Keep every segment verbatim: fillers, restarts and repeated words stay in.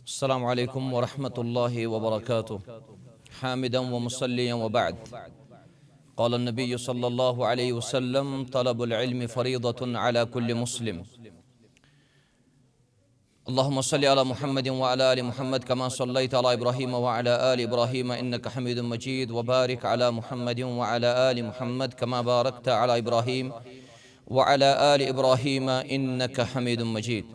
السلام عليكم ورحمة الله وبركاته. حامدا ومصليا وبعد. قال النبي صلى الله عليه وسلم: طلب العلم فريضة على كل مسلم. اللهم صل على محمد وعلى آل محمد كما صليت على إبراهيم وعلى آل إبراهيم إنك حميد مجيد، وبارك على محمد وعلى آل محمد كما باركت على إبراهيم وعلى آل إبراهيم إنك حميد مجيد.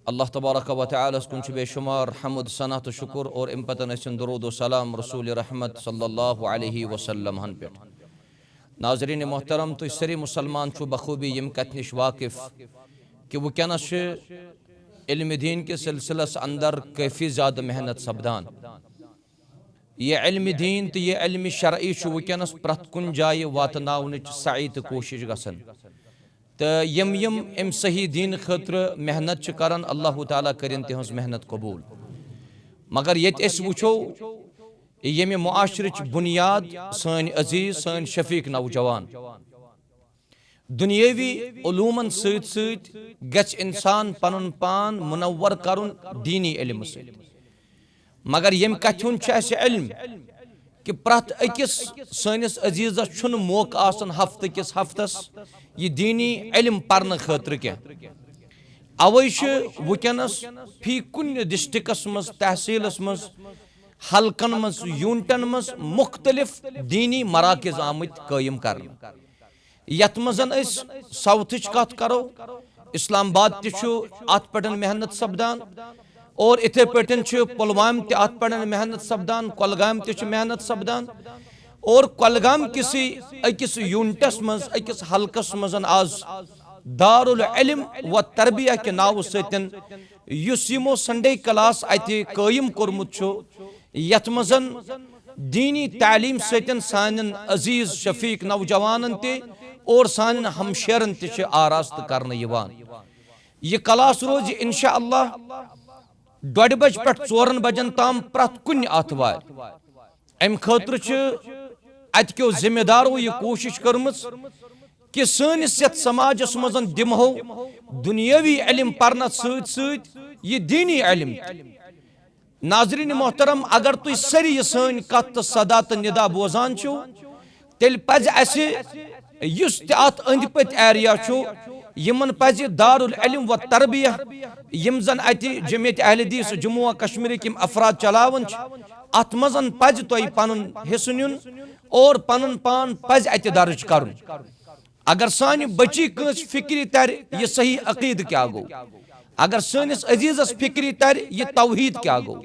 اللہ تبارک و تعالیٰ ہس کُن چھُ بے شمار حمد، ثنا تہٕ شکر، اور امہِ پتن ٲسِن درود و سلام رسول رحمت صلی اللہ علیہ وسلم ہن پٮ۪ٹھ۔ ناظرین محترم، تُہۍ سٲری مسلمان چھِو بخوبی ییٚمہِ کتھِ نِش واقف کہِ وٕنکیٚنس چھِ علم دین کِس سلسلس اندر کٲفی زیادٕ محنت سپدان۔ یہِ علم دین تہٕ یہِ علم شرعی چھُ وٕنکیٚنس پرٛٮ۪تھ کُنہِ جایہِ واتناونٕچ سعی تہٕ کوٗشش گژھان۔ تہٕ یِم یِم امہِ صحیح دین خٲطرٕ محنت چھِ کران، اللہ تعالیٰ کٔرِن تِہنٛز محنت قبول۔ مگر ییٚتہِ أسۍ وٕچھو، ییٚمہِ معاشرٕچ بُنیاد سٲنۍ عزیز، سٲنۍ شفیق نوجوان۔ دُنیٲوی علومن سۭتۍ سۭتۍ گژھِ انسان پنُن پان منور کرُن دینی علمہٕ سۭتۍ۔ مگر ییٚمہِ کتھِ ہُنٛد چھُ اسہِ علم کہِ پرٛٮ۪تھ أکِس سٲنِس عزیزس چھُنہٕ موقعہٕ آسان ہفتہٕ کِس ہفتس یہِ دینی علم پرنہٕ خٲطرٕ کینٛہہ۔ اوے چھُ وٕنکیٚنس فی کُنہِ ڈسٹرکٹس منٛز، تحصیلس منٛز، حلقن منٛز، یونٹن منٛز مختلف دینی مراکز آمٕتۍ قٲیِم کرنہٕ۔ یتھ منٛز زن أسۍ ساؤتھٕچ کتھ کرو، اسلام آباد تہِ چھُ اتھ پٮ۪ٹھ محنت سپدان، اور اِتھے پٲٹھۍ چھُ پلوامہ تہِ اتھ پٮ۪ٹھ محنت سپدان، کۄلگامہِ تہِ چھُ محنت سپدان، اور کۄلگامہِ کِسٕے أکِس یونٹس منٛز، أکِس حلقس منٛز آز دارالعلم و تربیہ کہِ ناوٕ سۭتۍ یُس یِمو سنڈے کلاس اتہِ قٲیِم کوٚرمُت چھُ، یتھ منٛز دینی تعلیٖم سۭتۍ سانٮ۪ن عزیز شفیق نوجوانن تہِ اور سانٮ۪ن ہمشیرن تہِ چھِ آراستہٕ کرنہٕ یِوان۔ یہِ کلاس روزِ انشاءاللہ ڈۄڈِ بجہِ پٮ۪ٹھ ژورن بجن تام پرٛٮ۪تھ کُنہِ آتھوارِ۔ امہِ خٲطرٕ چھِ اتہِ کیو ذمہ دارو یہِ کوٗشش کٔرمٕژ کہِ سٲنِس یتھ سماجس منٛز دِمہو دُنیٲوی علم پرنس سۭتۍ سۭتۍ یہِ دینی علم تہِ۔ ناظرین محترم، اگر تُہۍ سٲری یہِ سٲنۍ کتھ تہٕ صدا تہٕ ندا بوزان چھِو، تیٚلہِ پزِ اسہِ یُس تہِ اتھ أنٛدۍ پٔتۍ ایریا چھُ، یِمن پزِ دارالعلم و تربیہ، یِم زن اتہِ جمعیت اہل حدیث جموں و کشمیرٕکۍ یِم افراد چلاوان چھِ، اتھ منٛز پزِ تۄہہِ پنُن حصہٕ نیُن اور پنُن پان پزِ اتہِ درج کرُن۔ اگر سانہِ بچی کٲنٛسہِ فکرِ ترِ، یہِ صحیح عقیدٕ کیٛاہ گوٚو؟ اگر سٲنِس عزیزس فکرِ ترِ، یہِ توحید کیٛاہ گوٚو؟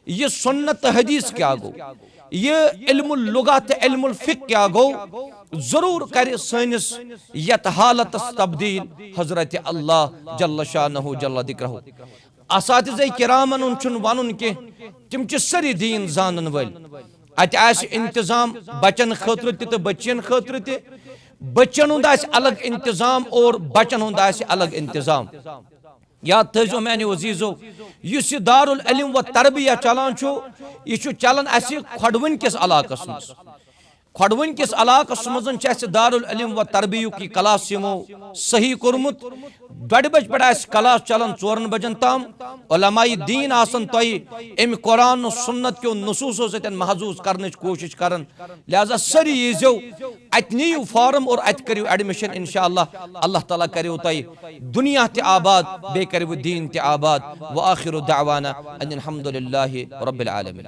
یہِ سنت تہٕ حدیث کیٛاہ گوٚو؟ یہِ علم اللغہ تہٕ علم الفقہ کیٛاہ گوٚو؟ ضرور کرِ سٲنِس یتھ حالتس تبدیل حضرت اللہ جل شانہ جل ذکرہ۔ اساتذہ کرامن ہُنٛد چھُنہٕ ونُن کینٛہہ، تِم چھِ سٲری دین زانن وٲلۍ۔ اتہِ آسہِ انتظام بچن خٲطرٕ تہِ تہٕ بچین خٲطرٕ تہِ۔ بچن ہُنٛد آسہِ الگ انتظام اور بچن ہُنٛد آسہِ الگ انتظام۔ یاد تھٲیزیو میانیو عزیزو، یُس یہِ دارالعلم و تربیہ چلان چھُ، یہِ چھُ چلان اسہِ کھۄڈوٕنۍ کِس علاقس منٛز۔ کھۄڈوٕنۍ کِس علاقس منٛز چھِ اسہِ دارالعلم و تربیہُک یہِ کلاس یِمو صحیح کوٚرمُت۔ ڈۄڈِ بجہِ پٮ۪ٹھ آسہِ کلاس چلان ژورن بجن تام۔ علماء دین آسن تۄہہِ امہِ قرآن و سنت کیو نصوصو سۭتۍ محظوظ کرنٕچ کوٗشش کران۔ لہذا سٲری ییٖزیو، اتہِ نِیِو فارم اور اتہِ کٔرِو ایڈمشن، انشاءاللہ اللہ تعالیٰ کریو تۄہہِ دُنیا تہِ آباد، بیٚیہِ کریو دین تہِ آباد۔ وآخر دعوانا ان الحمد للہ رب العالمین۔